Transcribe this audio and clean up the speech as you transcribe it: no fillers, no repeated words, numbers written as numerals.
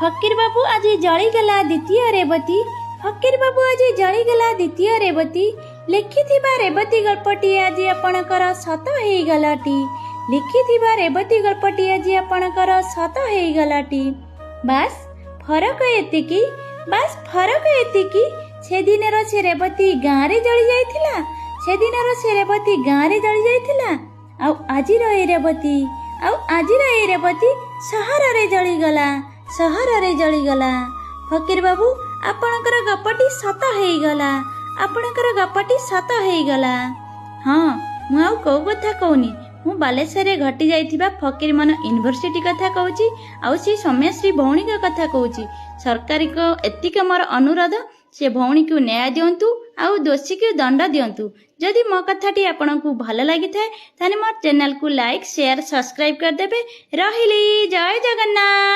ଫକୀର ବାବୁ, ଆଜି ଜଳିଗଲା ଦ୍ୱିତୀୟ ରେବତୀ। ଫକୀର ବାବୁ, ଆଜି ଜଳିଗଲା ଦ୍ୱିତୀୟ ରେବତୀ। ଲେଖିଥିବା ରେବତୀ ଗଳ୍ପଟି ଆଜି ଆପଣଙ୍କର ସତ ହେଇଗଲାଟି। ଲେଖିଥିବା ରେବତୀ ଗଳ୍ପଟି ଆଜି ଆପଣଙ୍କର ସତ ହେଇଗଲାଟି। ବାସ୍ ଫରକ ଏତିକି, ବାସ୍ ଫରକ ଏତିକି, ସେଦିନର ସେ ରେବତୀ ଗାଁରେ ଜଳି ଯାଇଥିଲା, ସେଦିନର ସେ ରେବତୀ ଗାଁରେ ଜଳି ଯାଇଥିଲା, ଆଉ ଆଜିର ଏଇ ରେବତୀ, ଆଉ ଆଜିର ଏଇ ରେବତୀ ସହରରେ ଜଳିଗଲା, ସହରରେ ଜଳିଗଲା। ଫକୀର ବାବୁ, ଆପଣଙ୍କର ଗପଟି ସତ ହେଇଗଲା, ଆପଣଙ୍କର ଗପଟି ସତ ହେଇଗଲା। ହଁ, ମୁଁ ଆଉ କୋଉ କଥା କହୁନି। ମୁଁ ବାଲେଶ୍ୱରରେ ଘଟି ଯାଇଥିବା ଫକୀରମୋହନ ୟୁନିଭର୍ସିଟି କଥା କହୁଛି, ଆଉ ସେ ସୌମ୍ୟଶ୍ରୀ ଭଉଣୀଙ୍କ କଥା କହୁଛି। ସରକାରଙ୍କ ଏତିକି ମୋର ଅନୁରୋଧ, ସେ ଭଉଣୀକୁ ନ୍ୟାୟ ଦିଅନ୍ତୁ ଆଉ ଦୋଷୀକୁ ଦଣ୍ଡ ଦିଅନ୍ତୁ। ଯଦି ମୋ କଥାଟି ଆପଣଙ୍କୁ ଭଲ ଲାଗିଥାଏ, ତାହେଲେ ମୋ ଚ୍ୟାନେଲକୁ ଲାଇକ୍, ସେୟାର, ସବସ୍କ୍ରାଇବ୍ କରିଦେବେ। ରହିଲି, ଜୟ ଜଗନ୍ନାଥ।